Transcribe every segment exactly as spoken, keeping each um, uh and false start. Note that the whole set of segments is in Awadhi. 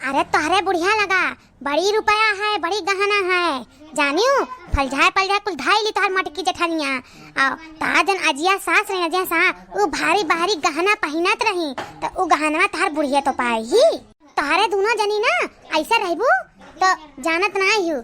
अरे तोहरे बुढ़िया लगा बड़ी रुपया है, बड़ी गहना है, जानियो, फलझाय पलझाय कुल धाई ली तोहर मटकी जेठनिया। आ, तोहार जन अजिया सास रही, अजिया सा, उ भारी भारी गहना पहिनत रही, त उ गहनवा तोहर बुढ़िया तो पाई ही। तोहरे दुनो जनी ना ऐसे रहबू, तो जानत नाई हू।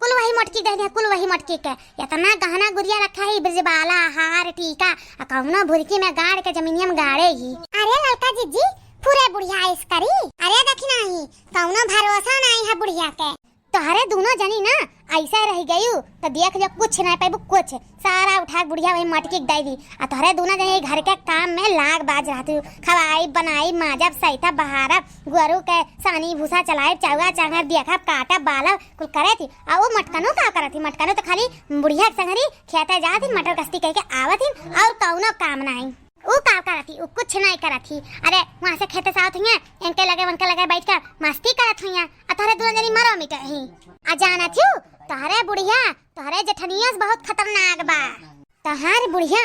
कुल वही मटकी दे दे, कुल वही मटकी के। इतना गहना गुरिया रखा है, ब्रजबाला, हार, टीका, आ कौनो भुरकी में गाड़ के जमीनिया में गाड़े ही। अरे ललका जिज्जी, फुरे बुढ़िया ऐस करी। अरे देखी नाही, कौनो भरोसा नाही है बुढ़िया के। तोहरे दुनो जनी ना ऐसे रह गयू, तो देख लियो, कुछ नहीं पाइबू, कुछ। सारा उठा के बुढ़िया वही मटकी के दे दी। आ तोहरे दुनो जनी घर के काम में लाग बाज रहती हूँ, खवाई, बनाई, माजब, सैता, बहारब, गोरू के सानी भूसा चलाइब, चौगा चांगर देखब, काटब, बालब, कुल करे थी। आ वो मटकनो का करत थी? मटकनो तो खाली बुढ़िया के संगरी खेते जात थी, मटर कस्ती कह के आवत थी, और कौनो काम नाही। ऊ का करत थी? ऊ कुछ नाही करत थी। अरे वहाँ से खेते से आवत हुई, इनके लगे उनके लगे बैठ कर मस्ती करत हुई, आ तोहरे दुनो जनी मरो मिटे ही। आ जानत हूँ, तोहरे बुढ़िया तोहरे जेठनिया से बहुत खतरनाक बा। तोहार बुढ़िया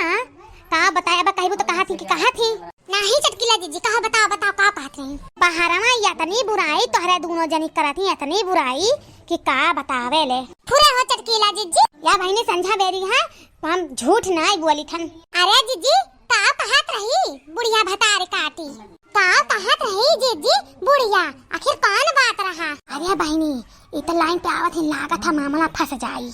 का बताए बा, कहबू तो कहा थी कि कहा थी? नाही चटकीला जिज्जी, कहा, बताओ, बताओ, का कहत रही? बहरवा इतनी बुराई तोहरे दुनो जनी करत ही, इतनी बुराई कि का बतावे ले। फुरे हो चटकीला जिज्जी। या बहिनी संझा बेरी है, हम झूठ नाही बोली थन। अरे जिज्जी, का कहत रही बुढ़िया भतार काटी? का कहत रही जिज्जी बुढ़िया? आखिर कौन बात रहा? अरे बहिनी, इ त लाइन पे आवत ही, लागत है मामला फंस जाई।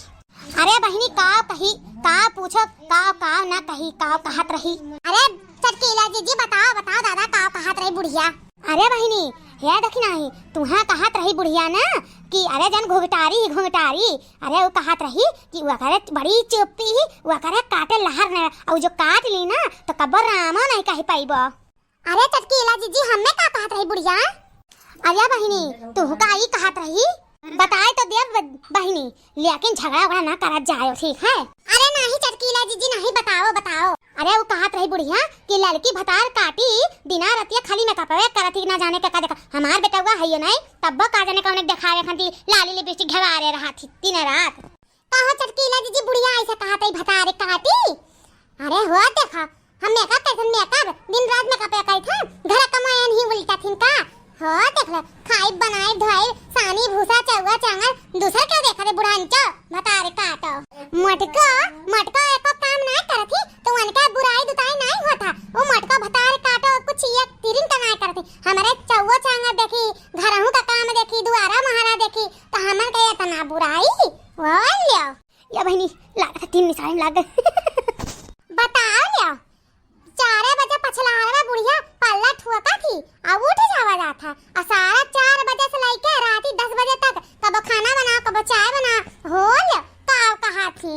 अरे बहिनी, का कही, का पूछो, का, का ना कही, का कहत रही? अरे चटकीला जिज्जी, बताओ, बताओ दादा, का कहत रही बुढ़िया? अरे बहिनी, हे देखी नाही, तुहा कहत रही बुढ़िया ना कि अरे जन घुघटारी ही घुघटारी, अरे उ कहत रही कि वकरे बड़ी चुप्पी ही, वकरे काटे लहर न, और जो काट ली ना तो कब्बो रामो नाही कही पाइबो। अरे चटकीला जिज्जी, हमें का कहत रही बुढ़िया? अरे बहिनी, तू का ई कहत रही? बताए तो देब ब-, बहिनी, लेकिन झगड़ा उगड़ा ना करत जायो, ठीक है? अरे नाही चटकीला जिज्जी, नाही, बताओ, बताओ। अरे उ कहत रही बुढ़िया कि ललकी भतार काटी, दिना रतिया खाली मेकअपवे करत ही, ना जाने का, का देखा। हमार बेटवा है यो नाही, तब्बो का जाने कौन देखावे खातिर लाली लिपस्टिक ढवारे रहा थी दिन रात। का हो चटकीला जिज्जी, बुढ़िया ऐसे कहत है भतार काटी? अरे हो देखा, हम मेकअप करथन, मेकअप, दिन रात मेकअप करथन, घर कमायन ही उल्टा थिन का? हो देख ले, खाइब, बनाइब, धोइब, सानी, भूसा, चौगा, चांगर, दूसर के देखत है बुढ़ांचो, भतार काटो। मटको, मटको एको काम नाही करत ही, तो उनका बुराई दुताई नाही होता। वो मटको भतार काटो, कुछ एक तिरिन का नाही करत ही। हमरे चौगो चांगर देखी, घरहू का काम देखी, दुआरा महारा देखी, तो हमन के इतना बुराई? वो लियो। या बहिनी, लागत है तीन निशानी लाग गए। बताओ लियो, चारे बजे पछलारवा बुढ़िया पल्ला ठुअका थी, आ उठ जावा जात है। आ सारा चार बजे से लइके राती दस बजे तक कबो खाना बनाओ, कबो चाय बनाओ, होल काव कहा थी।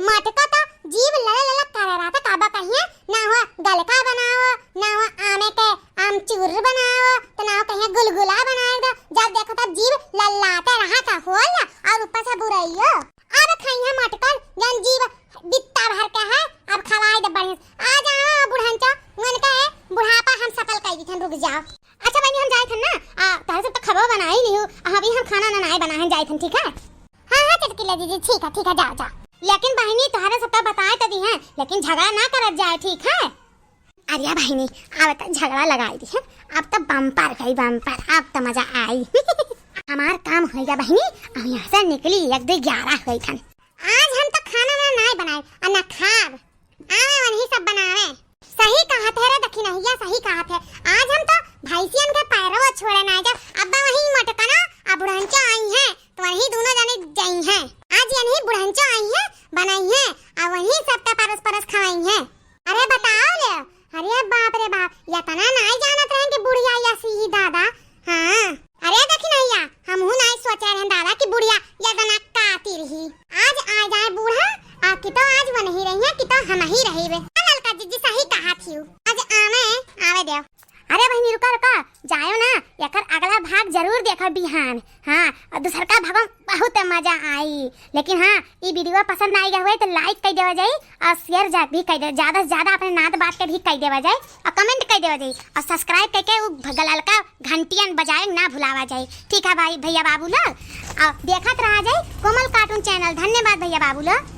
मटका तो जीव लले लले करे रहता, कबो कहिए ना हो गलका बनाओ, ना हो आमे के आमचूर बनाओ, तो ना हो कहिए गुलगुला बनाए दो। जब देखो तब जीव लल्लाते रहा था, होल और ऊपर से बुरइयो। अब खइहे मटकन, जौन जीव बित्ता भर के है, अब खवाई दे बढ़िया से। आ जाओ बुढ़ंचो, मन के बुढ़ापा हम सफल कर दीथन, रुक जाओ। अच्छा बहिनी, हम जाए थन ना, आ, तोहरे सब तो खबो बनाई नहीं हूँ, आ, अभी हम खाना ना नाय बनाए जाए थन, ठीक है? हाँ, हाँ, चटकीला जिज्जी, ठीक है, ठीक है, जाओ, जाओ। लेकिन बहिनी, तोहरे सब तो बताए तो दी हैं, लेकिन झगड़ा ना करत जाए, ठीक है? अरे बहिनी, अब तो झगड़ा लगाई दी है, अब तो बम्पर गई बम्पर, अब तो मजा आई। हमार काम होइगा बहिनी, अब यहाँ से निकली एक दो ग्यारह होई थन। आज हम तो खाना वाना नाय बनाए और ना खाब, आवे वही सब बनावे। सही कहत है रे दखिनहिया, सही कहत है। आज हम तो भैंसियन के पैरवा छोड़े नाय जाब, अब वही मटकना आ बुढ़ंचो आई हैं, तो वही दोनों जने जाई हैं। आज यही बुढ़ंचो आई हैं, बनाई हैं, आ वही सबका परस परस खवाई हैं। अरे बताओ ले, अरे बाप रे बाप, यतना नाय जानत रहन कि बुढ़िया या सी दादा। हाँ, अरे दखिनहिया, हमहू नाय सोचे रहन दादा कि बुढ़िया यतना कातिल ही। आज आ जाए बूढ़ा, आ कि तो आज वो नहीं रही है कि तो हम ही रही बे। हाँ, ललका जिज्जी सही कहा थी, आज आवे, आवे दे। अरे बहिनी रुका रुका, जायो ना, एकर अगला भाग जरूर देखब बिहान। हाँ, और दूसरका भाग में बहुत मजा आई। लेकिन हाँ, ई वीडियो पसंद आई गए हुए तो like कर देवा जाई और share जा-, भी कर दे, ज्यादा से ज्यादा अपने नात बात के भी कर देवा जाई और comment कर देवा जाई और subscribe करके उ भ-, ललका घंटियन बजाए ना भुलावा जाई। ठीक है भाई, भैया बाबू लोग, और देखत रहा जाई कोमल cartoon channel। धन्यवाद भैया बाबू लोग।